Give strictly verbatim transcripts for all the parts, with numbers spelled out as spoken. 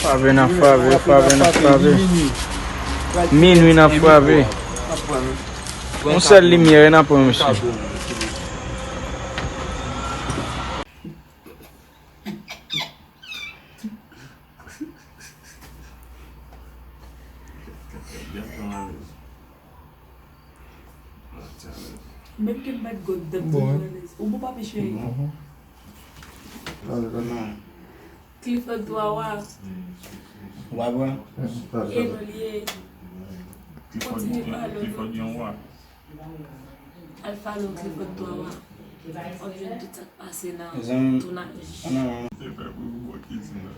Frape n ap frape, frape n ap frape. Minui n ap frape. Yon sèl limyè n ap pran, mesye. Menm ke m pa t gòt dèm toujou alèz. Ou bon, papi cheri? Clifford twa wa. Ou pa pran? E non, li ye. Kontinye pale. Clifford yon wa. Al follow Clifford twa wa. W ap jwenn tout sa k pase nan tounaj. Mezanmi, ann al. Se fè pou ou bò kizin nan.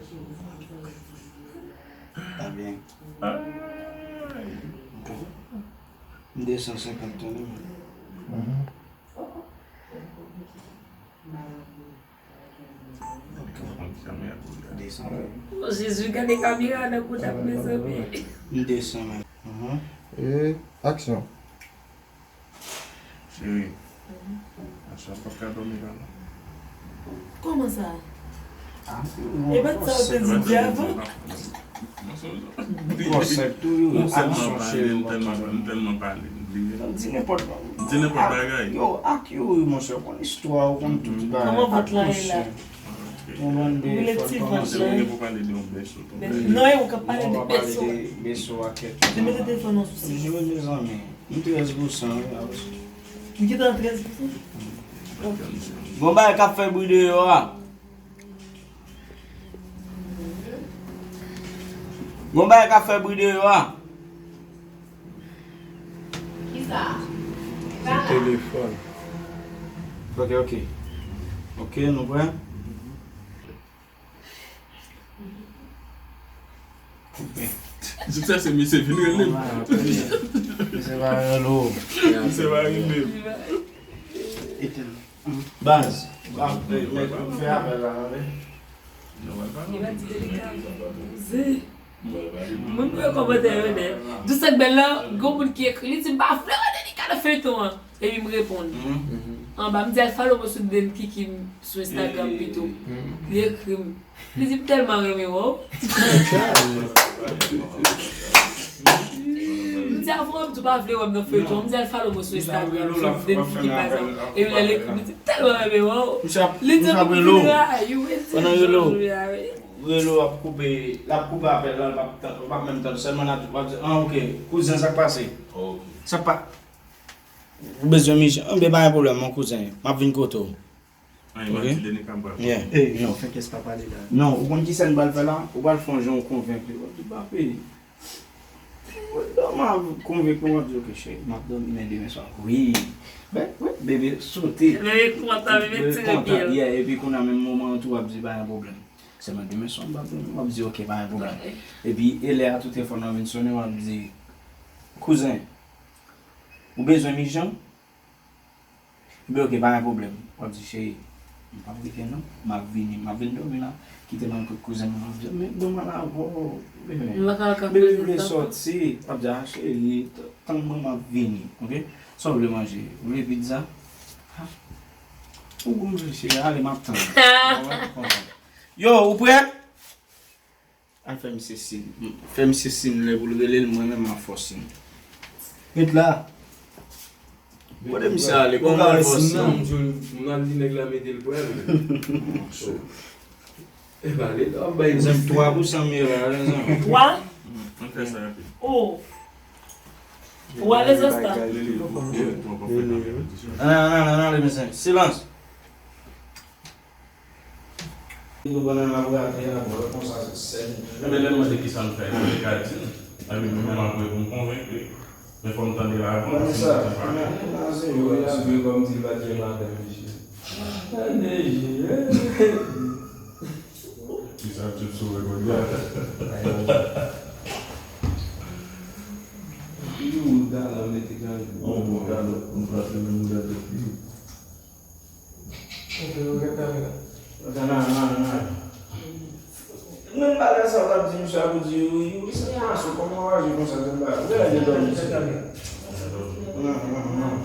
Ta byen. Ay. De san senkant tou, non? Ok. De san. Oh, Jezi, gade kamera nan koudap, mezanmi. De san. Mhm. E aksyon. Cheri, Asha p ap ka dòmi la non. Kòman sa? E pa t sa w te di m avan? Twò senp tou, yo. Aksyon, cheri. M tèlman pale, m tèlman pale, m bliye. Di nenpòt bagay. Yo, ak yo, monchè, ou konn istwa, ou konn tout bagay. Kòman vant lan ye la? Yon bann de fòl kòmanse. Ou gen pou pale de yon bèso tou. Non, e ou k ap pale de bèso. Bèso a kèt. Te mete telefòn nan sou silans. Jere mezanmi. M trèz pou san wi, a wi. Li gentan trèz pou san? Gon bagay k ap fè bri deyò a. Gon bagay k ap fè bri deyò a. Kisa? Se telefòn. Ok, ok. Ok, nou prè? Koupe. Jouk sa se misye vin rele m. Misye pa rele w. Misye pa rele m. Baz, w ap fè apèl la, tande. Li pa di delika. Mwen mwen kòmantè yo nèt. Di sa k bèl la, gon moun ki ekri, li di m pa vle wè delika nan feyton an. Epi m reponn. Anba, m di al follow mwen sou Denkiki sou Instagram pito. Li ekri m. Li di m tèlman renmen wè w. M di avan m di w pa vle wè m nan feyton. M di al follow mwen sou Instagram sou Denkiki pa sa. Epi lè l ekri m, li di m tèlman renmen wè w. Li di m vin rayi w. Relo ap koupe, l ap koupe apèl la, l p ap tann, ou p ap menm tann, sèlman l ap di, w ap di, ah, ok, kouzen, sa k pase? Sa k pa, ou bezwen miche? Anben, pa gen pwoblèm, mon kouzen, m ap vin kote w. Ok? Yeah. Ey, non, fè kès pa pale la. Non, ou konn ki sèn m pral fè la? Ou pral fè yon jan w konvenk li. W ap di, papi, Mwen dòmi, m ap konvenk mwen, m ap di, ok, cheri, m ap dòmi, men demen swa. Wi. Wi, wi, bebe, sote. Bebe kontan, bebe tire pye l. Yeah, epi kounye a menm moman an tou, w ap di, pa gen pwoblèm. Sèlman demen swa, m p ap dòmi, w ap di, ok, pa gen pwoblèm. Epi, e lè a, tout telefòn nan vin sonnen, w ap di, kouzen, ou bezwen miche? Ebyen, ok, pa gen pwoblèm. W ap di, cheri, m p ap rive non. M ap vini, m ap vin dòmi la. Kite m al kot kouzen mwen. W ap di, men dòmi la avè w. Bebe, bebe vle sòti. W ap di, a, cheri, t-, tann mwen, m ap vini. Ok? Sa w vle manje? Ou vle pizza? Ha? Ou bon vre, cheri, ale, m ap tann ou. Konsa. Yo, ou prè? Al fè misye siy. Fè misye siy lè pou l rele l, mwen menm m ap fè w siy. Ret la. Kote misye ale? Kòman l fè w siy? Non, m di w, m al di nèg la mete l prè l. E pale, w ap bay. Zanmi, twa pou san mil la, zanmi. Twa? Ann fè sa rapid. Oh. Ou ale, Zasta? Ann ale, ann ale, ann ale, mezanmi. Silans. Yo, bannann la pou atè a, bon, lè konsa se sèl. Enben, lè m mande kisa m fè, yo te ka di m. Enben, mwen menm apre pou m konvenk li. Men fò m tande l avan, si m di pa. Vanessa, kounye a, kounye a se yo, yo, yo, kòm di l pa t gen madanm, mesye. Tande, jere. Kisa tout sou rekòd la? Yo, dalan mete ganje. Bon, bon, dalan, m pa fè menm dalan. Nan, nan, nan, nan. Menm bagay sa w t ap di misye a pou di, wi, wi, se yon aso, kòman w aji konsa, se yon bagay. Ou genlè te dòmi, se. Nan, nan, nan.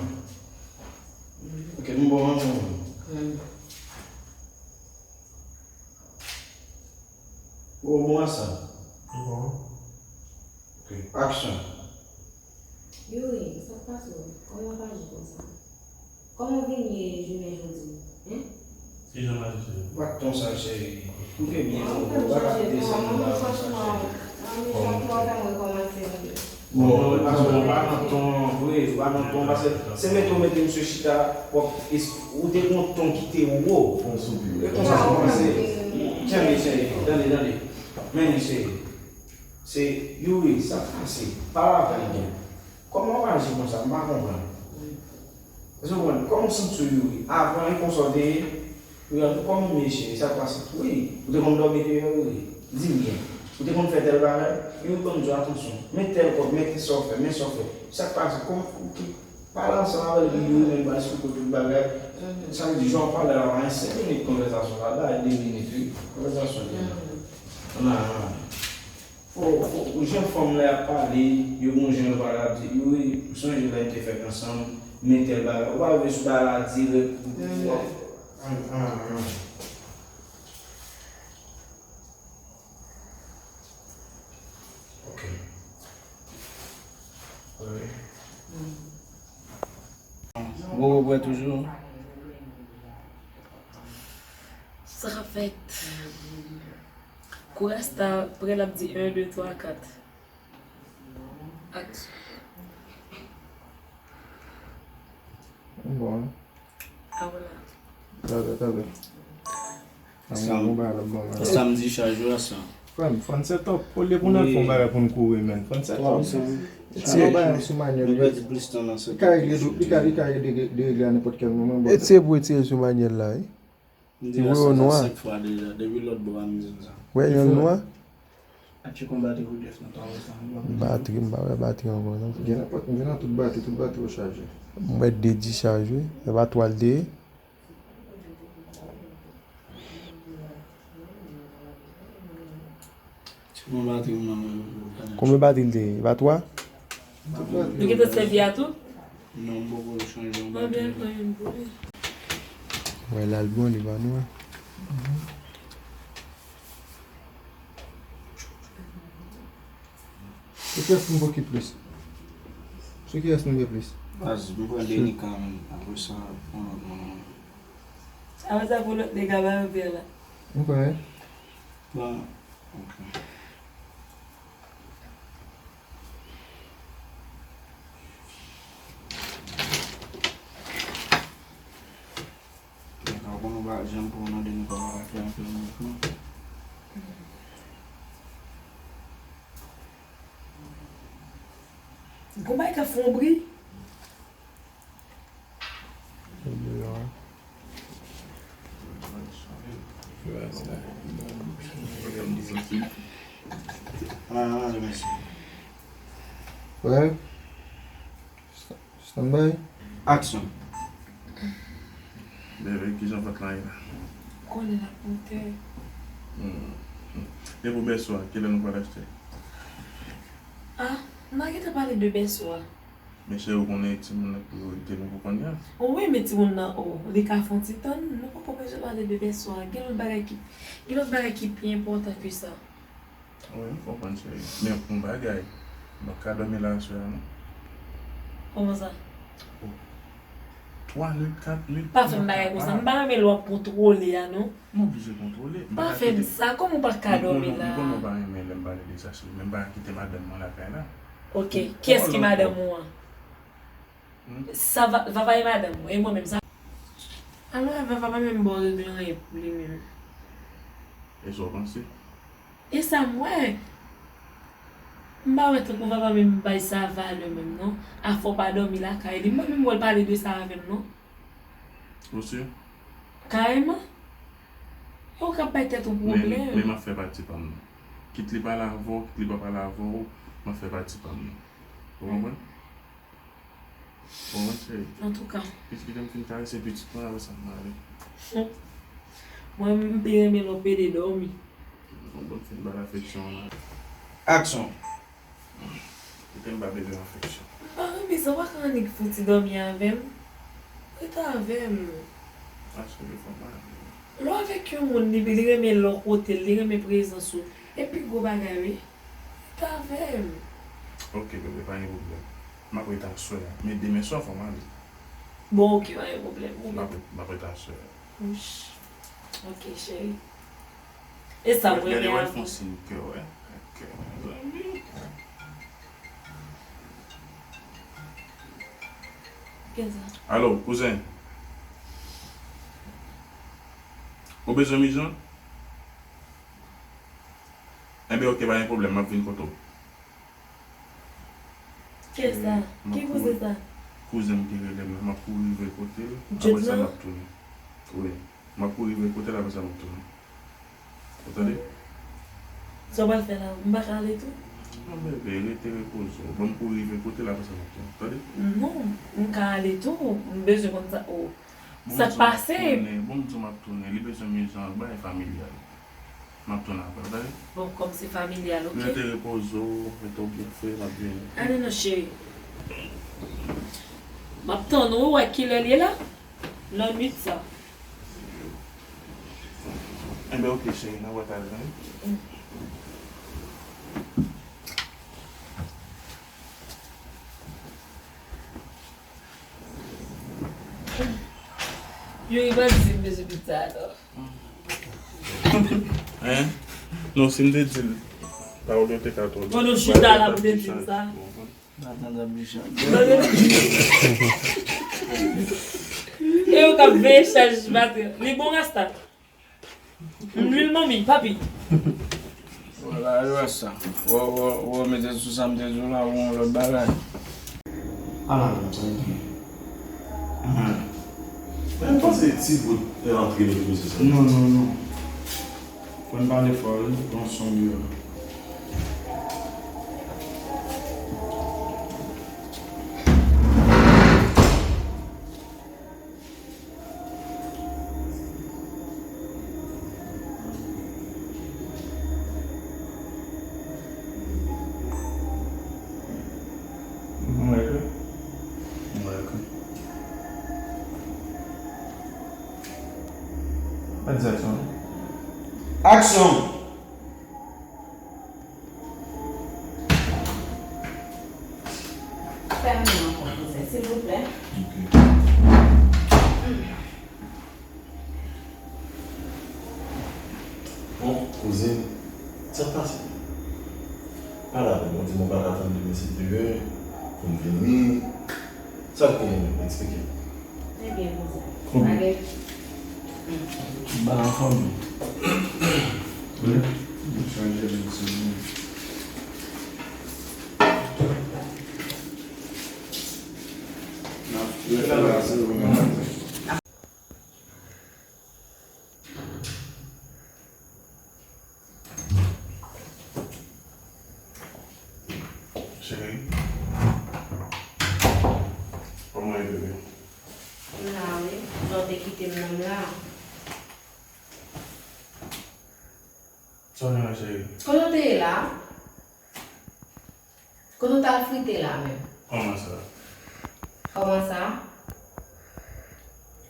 Ok, m bon, m bon. Ou bon, Ansanm. Bon. Ok. Aksyon. Youri, sa k pase w? Kòman w ap aji konsa? Kòman w vin ye jounen jodi? Hein? Kijan m aji, cheri? Ou pa t konsa, cheri. Ou te byen, ou pa t desann nan la konsa, cheri. Bon, pa nan ton, wi, pa nan ton, paske se mete w mete misye chita, w ap es-, ou te gon ton ki te wo. E konsa w panse. Tande, cheri, tande, tande. Men, cheri. Se Youri, sa k pase? Pale avè l byen. Kòman w aji konsa? M pa konprann. Èske w konprann? Kòman w santi w, Youri? Avan, e konsa w te ye? Youri, kòman w ye, cheri? Sa k pase? Wi, ou te konn dòmi deyò, Youri? Di m byen. Ou te konn fè tèl bagay? Youri, ban m di w, atansyon. Men tèl kòb, men sa w fè, men sa w fè. Sa k pase? Kòman, ok. Pale ansanm avè l, Youri, men m pral esplike w tout bagay. Sa vle di, jan w pale la, an senk minit konvèsasyon sa la, de minit, wi. Konvèsasyon li la. Ann ale, ann ale. Fò, fò, jan fanm la ap pale, yo gon jan yo pale ap di, wi, m sonje lè n te fèk ansanm, men tèl bagay. Ou pa rive sou bagay la dirèk, w ap, an, an, an. Ok. Wi. Bon, ou prè toujou? Sa k ap fèt? Kou rasta prè l ap di en, de, twa, kat. Aksyon. Bon. A, vwala. Talè, talè. Sa m di chaj ou a sa. Frè m, fò n set up. Olye pou n al fè yon bagay pou n kouri, menn. Fò n set up. Se yon bagay sou manyèl, li ka regle, li ka, li ka regle a nenpòt kèl moman. E se pou retire sou manyèl la, wi. M di sa senk fwa deja, depi lòt bò a m di sa. Wè, yon nwa. Batri, m pa wè batri ankò non. Gen nan tout batri, tout batri yo chaje. M wè de dichaj wi. E pa twa l te ye? Konbyen batri l te ye? E pa twa? Nou gentan sèvi a tou? Non, m poko chanje yon batri. Mwen byen pran youn pou li. Wè l al bon, li pa nwa. Sou kiyès nou poke plis? Sou kiyès nou gen plis? Baz, m pran Denika, menm. Apre sa, pran lòt moun. Apre sa, pou lòt nèg la, ba yo byen la. Ok. Bon, ok. Nèg la, ou konnen ou pa janm pran nan Denika, ou pa fè anpil mouvman. Gon bagay k ap fè yon bri. Wè. Stand by. Aksyon. Bebe, kijan vant lan ye la? Konnen l ap moute. Hmm. E pou bèso a, kilè nou pral achte? Ah, n a gentan pale de bèso a. Men cheri, ou konnen timoun nan priyorite nou pou kounye a. Wi, men timoun nan, o, li ka fè yon ti tann, nou poko bezwen pale de bèso a. Gen lòt bagay ki, gen lòt bagay ki pi enpòtan ke sa. Wi, m konprann, cheri. Men yon bagay, m p ap ka dòmi la aswè a, non. Kòman sa? O. Twa nwit, kat nwit. Pa fè m bagay konsa. M pa renmen lè w ap kontwole a, non. M oblije kontwole. Pa fè m sa. Kòman w pa ka dòmi la? M konnen w pa renmen lè m pale de sa, cheri, men m pa ka kite madanm mwen lakay la. Ok. Kiyès ki madanm ou an? Hmm? Sa va, Vava e madanm ou, e mwen menm sa. Alò, Vava pa menm ba w regle anyen pou li menm. E sa w panse? E sa m wè. M pa wè tankou Vava menm bay sa valè menm non. Afè w pa dòmi lakay li. Mwen menm wè l pale de sa avè m non. Ou si? Kareman. E ou k ap bay tèt ou pwoblèm. Men, men m ap fè pati pa m non. Kit li pale avè w, kit li pa pale avè w, m ap fè pati pa m non. Ou konprann? Bon, mwen cheri. Antouka. Pitit, kite m fin karese pitit mwen, apre sa m ale. Mwen, m pi renmen lè w pede dòmi. Bon, bon, fin ba l afeksyon an la. Aksyon. Kite m ba bebe afeksyon. M pa renmen sa, w pa ka annik fouti dòmi avè m. Rete avè m. Aksyon, de fwa m pa renmen. Lè w avèk yon moun, li, li renmen lè w kote l, li renmen prezans ou. E pi gwo bagay, wi. Rete avè m. Ok, bebe, pa gen pwoblèm. M ap rete aswè a. Men demen swa, fò m ale. Bon, ok, pa gen pwoblèm. M ap, m ap rete aswè a. Wouch. Ok, cheri. E sa, premye avril. Gade, wè, l fè yon siy kè, wè. Kè, mezanmi. Kisa? Alo, kouzen. Ou bezwen m ijan? Enben, ok, pa gen pwoblèm, m ap vin kote w. Kisa? Ki kouzen sa? Kouzen m ki rele m la, m ap kouri rive kote l, apre sa m ap tounen. Wi, m ap kouri rive kote l, apre sa m ap tounen. Ou tande? Sa w pral fè la? M pa ka ale tou? Non, bebe, rete repoze w. Ban m kouri rive kote l, apre sa m ap tounen. Tande? Non, m ka ale tou. M bezwen konn sa. Oh. Sa k pase? Bon, m di w m ap tounen. Li bezwen m ijan, bagay familyal. M ap tounen apre, ou tande? Bon, kòm se familyal, ok. Rete repoze w, mete w byen fre, m ap vini. Ale non, cheri. M ap tann ou, ou wè kilè l ye la? Nan nwit sa. Enben, ok, cheri, n a wè talè, tande? Youri pa di m bezwen pizza, non. Hein? Non, si m te di l, pawòl yo te ka twò di. Bon, nou chita la pou te di m sa. Bon, bon. Madanm Richard. E yo k ap veye chaj batri. Li bon, Rasta? Lwil manmi, papi. Wala, yo wè sa. Wè, wè, wè, mete sou sa m te di w la, ou yon lòt bagay. Ala, non, sa gen. Aha. Men m panse ti bout e antre nan mesye sa. Non, non, non. Fò n pale fò, wi, pran son yo. Mwen wè ke. Mwen wè ke. Pa di aksyon. Aksyon! Fèmen ankò, kouzen, silvouplè. Ok. Bon, kouzin, sa k pase? Pale avè m, ou di m ou pa ka tann demen, silvouplè, pou m vini. Sa k genyen menm? Eksplike m. Ebyen, kouzin. Konbyen? Bagay. Ba anfòm. Wi. M chanje menm si nou. N ap fè la, se ou menm. Cheri, kòman w ye, bebe? M la, wi. Jan w te kite m nan, m la. Sa w gen la, cheri? Kote w te ye la? Kote w t al frite la menm? Kòman sa? Kòman sa?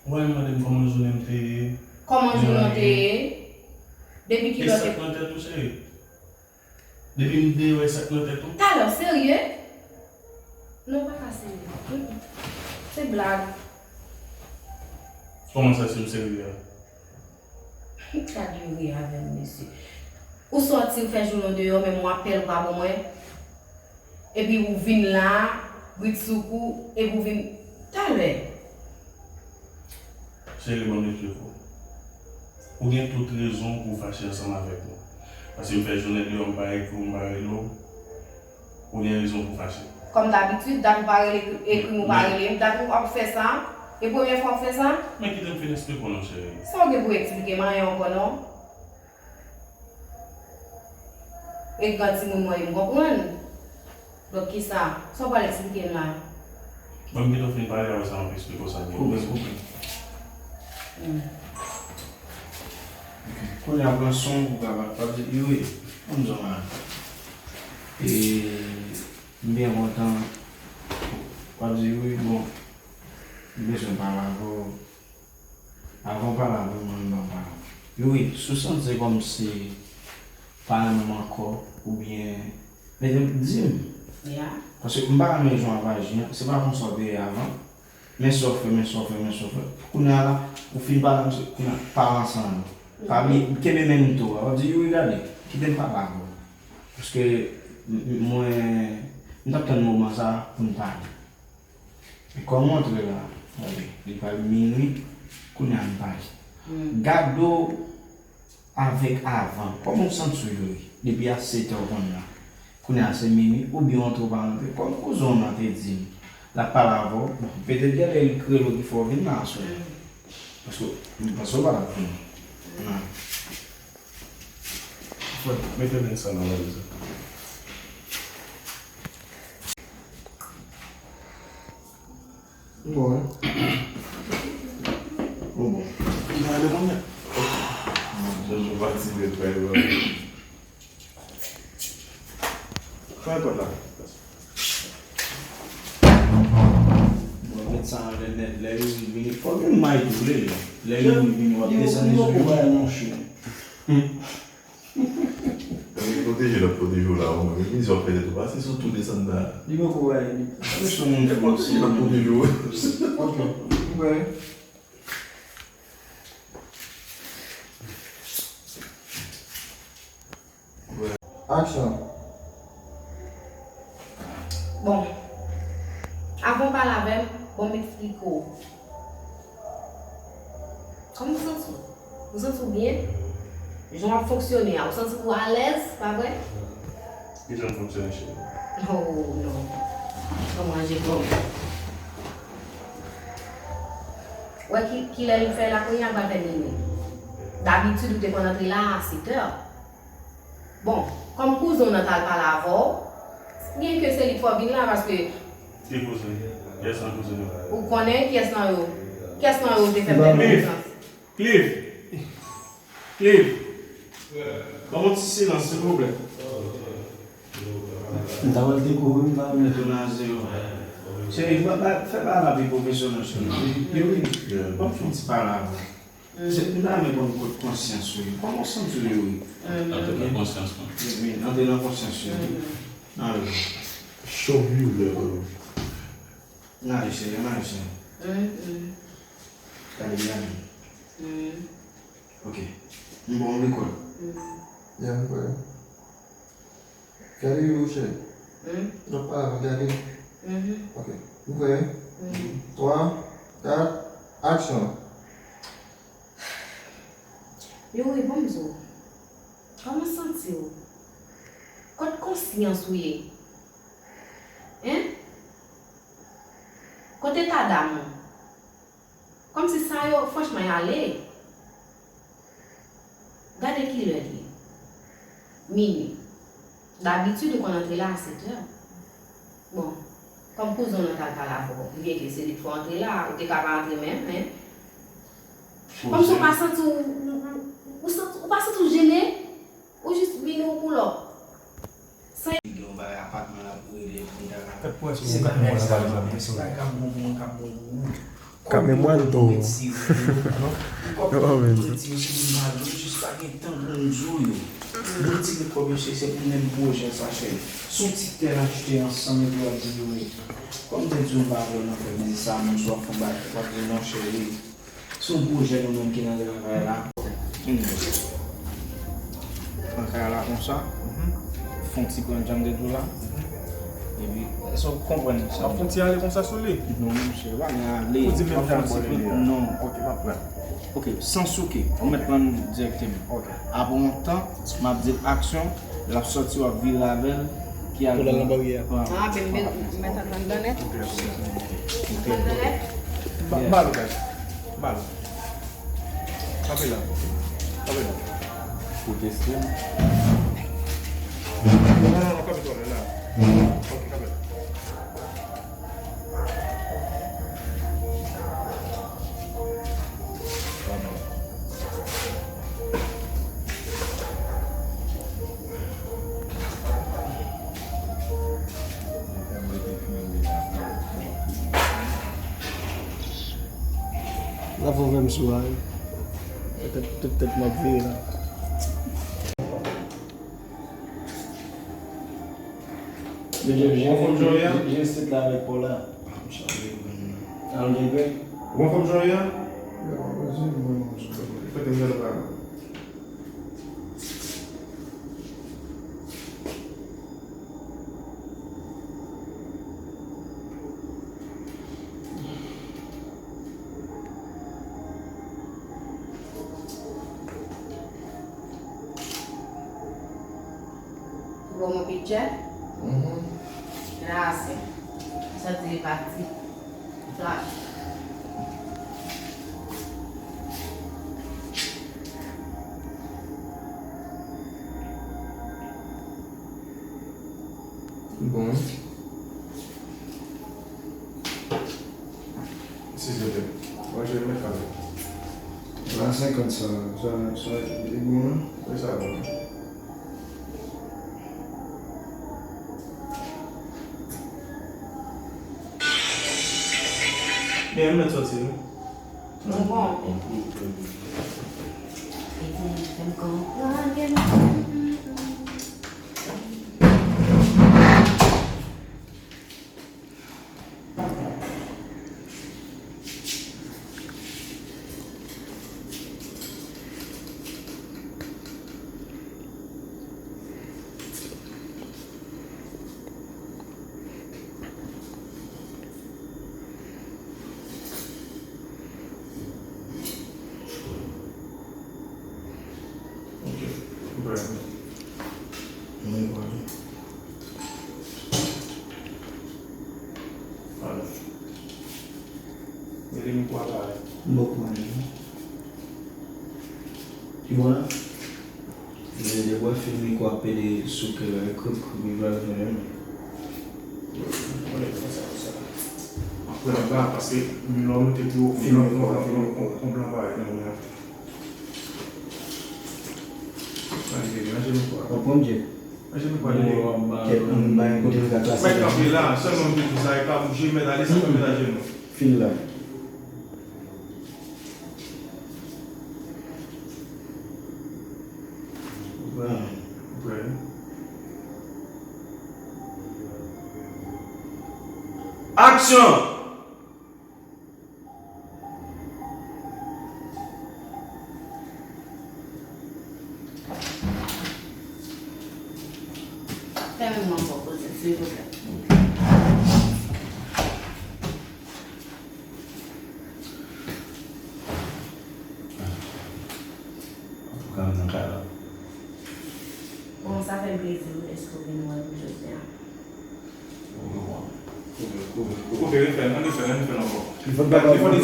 Ou pa menm mande m kòman jounen m te ye. Kòman jounen w te ye? Depi kilè w te... E sa k nan tèt ou, cheri? Depi m deyò, e sa k nan tèt ou? Talè, w serye? Non, w pa ka serye. Mm, mm. Se blag. Kòman sa, si m serye a? Gad Youri avè m, mesye. Ou sòti, ou fè jounen w deyò, menm yon apèl ou pa ban mwen. Epi ou vin la, brit sou kou, epi ou vin talè. Cheri, ban m eksplike w. Ou gen tout rezon pou w fache ansanm avèk mwen. Paske m fè jounen deyò, m pa ekri w, m pa rele w. Ou gen rezon pou w fache. Kòm dabitid, dat ou pa rele, ekri m, ou pa rele m, dat ou ap fè sa, e premye fwa w ap fè sa? Men kite m fin eksplike w non, cheri. Sa w gen pou eksplike m anyen ankò non. E gran timoun mwen ye, m konprann. Donk kisa? Sa w pral eksplike m la? Ban m kite w fin pale, apre sa m ap eksplike w sa k gen. Koupe, koupe. Hmm. Kounye a pran son pou w kapab pale. Youri, ban m di w bagay. E, m byen kontan w ap di wi, bon, m bezwen pale avè w. Avan w pale avè m, ban m pale. Youri, si w santi kòmsi pa renmen m ankò, oubyen, men di m. Ya. Paske m pa renmen jan w ap aji an, se pa konsa w te ye avan. Men sa w fè, men sa w fè, men sa w fè. Kounye a la, ou fin pale ak misye, kounye a, pale ansanm. Pa bliye, kenbe men m tou a. W ap di, Youri, gade, kite m pale avè w. Paske m, m, mwen, m t ap tann moman sa a pou n pale. Men kòman w antre la, gade, li pral minui, kounye a n pale. Gade w avèk avan. Kòman w santi w, Youri? Depi a sèt è w konn la. Kounye a se minui, oubyen w antre w pa rantre. Kòm kouzen w nan te di m, l ap pale avè w. Bon, petèt gen lè li k rele w ki fè w vin la aswè. Paske m panse w pa t ap vini. Nan. Frè, mete lens sa nan valiz la. Bon, wi. Bon, bon. Li pa rele kounye a? Jojo fatige, frè, bro. Fèmen pòt la. Bon, met sa anlè nèt. Lè Youri vini, fò gen may tou, lè, lè Youri vini, w ap desann li sou Youri. Li pwoteje l ap pwoteje w la, ou menm. Epi sa w fè tèt ou pase sou tou desann la. Li poko bay li. Li pwoteje l ap pwoteje w. Ok. Ou prè? Aksyon. Bon. Avan w pale avè m, bon, m eksplike w. Kòman w santi w? Ou santi w byen? Jan w ap fonksyone a, ou santi w alèz, pa vre? Ki jan m fonksyone, cheri? Oh, non. Ou manje kòb. Wè ki, kilè li fè la kounye a, l pral fè minui. Dabitid, ou te konn antre la a sèt è. Bon, kòm kouzen w nan t al pale avè w, byenke se li k fè w vin la, paske Ki kouzen? Kiyès nan kouzen yo? Ou konnen kiyès nan yo, kiyès nan yo te fè m fè konfyans. Cliff! Cliff! Ban m yon ti silans, silvouplè. M ta pral dekouvri m pa menm. Retourne à zéro. Cheri, ba, ba, fè bagay la pi pwofesyonèl, cheri. Youri, ban m fè yon ti pale avè w. Se, m ta renmen konn kot konsyans ou ye. Kòman w santi w, Youri? Ap pran konsyans mwen. Wi, antre nan konsyans ou. Nan ale. Show you level. Nan ale, cheri, nan ale, cheri. Gade, gade. Ok. M bon, m rekòd. Ya, m prè. Gade yo, chè. Hmm? N ap pale, gade. Mhm. Ok. Ou prè? Mhm. Twa, kat, aksyon. Youri, ban m di w. Kòman w santi w? Kot konsyans ou ye? Hein? Kot eta dam ou? Kòmsi sa yo, franchman, y ale. Gade kilè l ye. Minui. Dabitid, ou konn antre la a sèt è. Bon, kòm kouzen w nan t al pale avè w, byenke se li k fè w antre la a, ou te ka pa antre menm, men. Kòmsi w pa santi w, ou, ou, ou santi, ou pa santi w jene? Ou jis vini ou pou lòk. San. Li gen yon bagay apatman l ap rele, li ta ka. Se pa bagay sa, se bagay k ap bon pou mwen, k ap bon pou ou. Kòm yo konn retire yo, kòm yo konn retire yo, se pou nou al jis pa gen tan pou nou di w yo. Nou retire kòb yo, se, se pou menm pwojè sa, cheri. Se yon ti tè n achte ansanm, epi w ap di Youri. Kòm m te di w, m pa vle w nan fè biznis sa, menm si w ap fè yon bagay, w ap di non, cheri. Se yon pwojè nou menm ki nan travay la. Ann kay la konsa. Fè yon ti pran jan m te di w la. Epi, èske w konprann sa? W ap fè yon ti ale konsa sou li? Non, monchè, pa gen ale. Ou di menm jan bò li ye a? Non. Ok, m ap pran. Ok, san souke. Ou mèt pran direkteman. Ok. Apre yon tan, m ap di l aksyon, l ap sòti, w ap vire avè l, ki al pran. Pou l al nan baryè a. Ah, ben, ben, mèt al anndan nèt. Ok, ok. Anndan nèt. Ba, ba l, guys. Ba l. Kanpe la. Kanpe la. Pou teste m. Non, non, non, kanpe twò la. Ok, kanpe la. L ap ouvè m sou a wi. Petèt tout tèt m ap vire la. Joseph, jere sit la avèk pa w la. Al jere. Ou anfòm jan ye a? Yo, mwen, mwen, mwen, mwen, mwen. Fè ke m gade pa. Ou ban mwen pitjè? Mhm. Gracias. Sa te pati. Sa. Bon. Silvouplè. Mwen jwe mèt avè. Sa senkant sa, sa, sa, li bon, non? Wi, sa bon. Men, mèt sòti, wi. Mwen bon. Epi, fè m konprann ke m Ok. Bravo. Mwen pale. Pale. Mete mikwo a pale. M poko konnen non. Ki bò la? Lè, lè w fin mikwo ap pede sou kè la, e krik, krik, li pral fè menm. Mwen, mwen, mwen, sa, sa. Mwen pran anba, paske lè w mete pi wo, yon blan parèy nan men an. Manje, manje nou kwa. W ap pran djè? Manje nou kwa, dede. Kèt, ann bay yon kote nou ka klase. Mèt kanpe la, sèlman m te di sa, e pa bouje, mèt ale, sa fè mèt ajenou. Fil la. Ou prè? Ou prè? Aksyon! Fèmen mwen ankò koze, silvouplè. Antouka, m nan kay la. Bon, sa fè m plezi wi, èske w vin wè m jodi a? Koupe, refè l, ann refè l, ann refè l ankò. Li fò n pa pale.